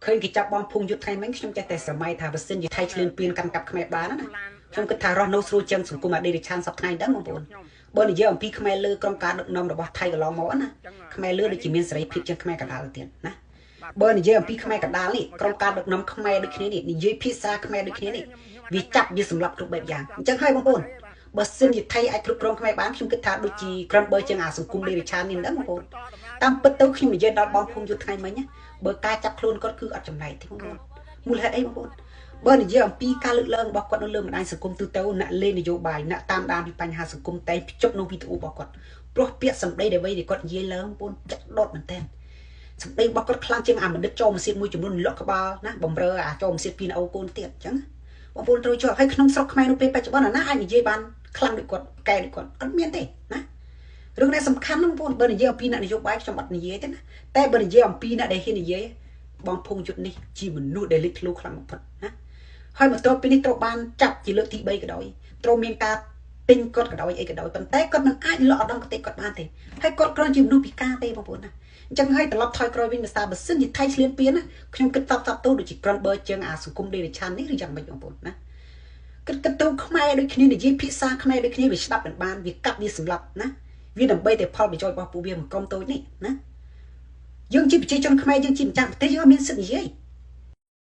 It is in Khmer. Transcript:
ឃើញគេចាប់បងភុងយុទ្ធថ្ងៃមិញ ខ្ញុំចេះតែសម័យថា បើសិនជាថៃឆ្លៀនពៀនកាន់កាប់ខ្មែរបានណា ខ្ញុំគិតថារស់នៅស្រួលជាងសង្គមអតីតឆានសប្ថ្ងៃដឹងបងប្អូន។ បើនិយាយអំពីខ្មែរលើ ក្រុមការដឹកនាំរបស់ថៃកន្លងមកណា ខ្មែរលើដូចជាមានសេរីភាពជាងខ្មែរកណ្ដាលទៀតណា។ បើនិយាយអំពីខ្មែរកណ្ដាលនេះ ក្រុមការដឹកនាំខ្មែរដូចគ្នានេះ និយាយភាសាខ្មែរដូចគ្នានេះ វាចាប់វាសម្លាប់គ្រប់បែបយ៉ាង។ អញ្ចឹងហើយបងប្អូន បើសិនជាថៃអាចគ្រប់គ្រងខ្មែរបាន ខ្ញុំគិតថាដូចជាក្រុមបើជាងអាសង្គមដេរិឆាននេះហ្នឹងបងប្អូន។ តាមពិតទៅខ្ញុំនិយាយដល់បងភូមិយុទ្ធថ្ងៃមិញ បើការចាប់ខ្លួនគាត់គឺអត់ចំណែកទេបងប្អូន។ មូលហេតុអីបងប្អូន? បើនិយាយអំពីការលើកឡើងរបស់គាត់នៅលើបណ្ដាញសង្គមទូទៅ អ្នកលេងនយោបាយ អ្នកតាមដានពីបញ្ហាសង្គមតែងភ្ជាប់នៅវីដេអូរបស់គាត់ ព្រោះពាក្យសម្ដីដែលអ្វីដែលគាត់និយាយឡើងបងប្អូន ចាក់ដុតមែនតើ។ សម្ដីរបស់គាត់ខ្លាំងជាងអាបណ្ឌិតចោមសៀតមួយចំនួនលក់ក្បាលណា បំរើអាចោមសៀតពីអូកូនទៀត។ អញ្ចឹងបងប្អូនត្រូវជាប់ឲ្យ ក្នុងស្រុកខ្មែរនៅពេលបច្ចុប្បន្ន អាណាអាចនិយាយបានខ្លាំងដូចគាត់ កែដូចគាត់ អត់មានទេណា។ រឿងនេះសំខាន់ណាស់បងប្អូន។ បើនិយាយអំពីអ្នកនយោបាយ ខ្ញុំអត់និយាយទេណា តែបើនិយាយអំពីអ្នកដែលហ៊ាននិយាយ បងភងយុទ្ធនេះជាមនុស្សដែលលេចធ្លោខ្លាំងបំផុតណា។ ហើយបន្ទាប់ពីនេះត្រូវបានចាប់ជាលើកទី3ក៏ដោយ ត្រូវមានការទិញគាត់ក៏ដោយ អីក៏ដោយ ប៉ុន្តែគាត់មិនអាចលក់ឧត្តមគតិគាត់បានទេ ហើយគាត់គ្រាន់ជាមនុស្សពិការទេបងប្អូនណា។ អញ្ចឹងហើយត្រឡប់ថយក្រោយវិញ ភាសាបើសិនជាថៃឆ្លៀនពៀនណា ខ្ញុំគិតតបតបទៅដូចជាក្រន់បើជាងអាសង្គមដេរិឆាននេះឬយ៉ាងម៉េចបងប្អូនណា។ គិតគិតទៅខ្មែរដូចគ្នា និយាយភាសាខ្មែរដូចគ្នា វាស្ដាប់មិនបាន វាកាប់វាសម្លាប់ណា វាដើម្បីតែផលប្រយោជន៍របស់ពួកវាមួយក្រុមតូចនេះណា។ យើងជាប្រជាជនខ្មែរ យើងជាម្ចាស់ប្រទេស យើងអត់មានសិទ្ធិនិយាយ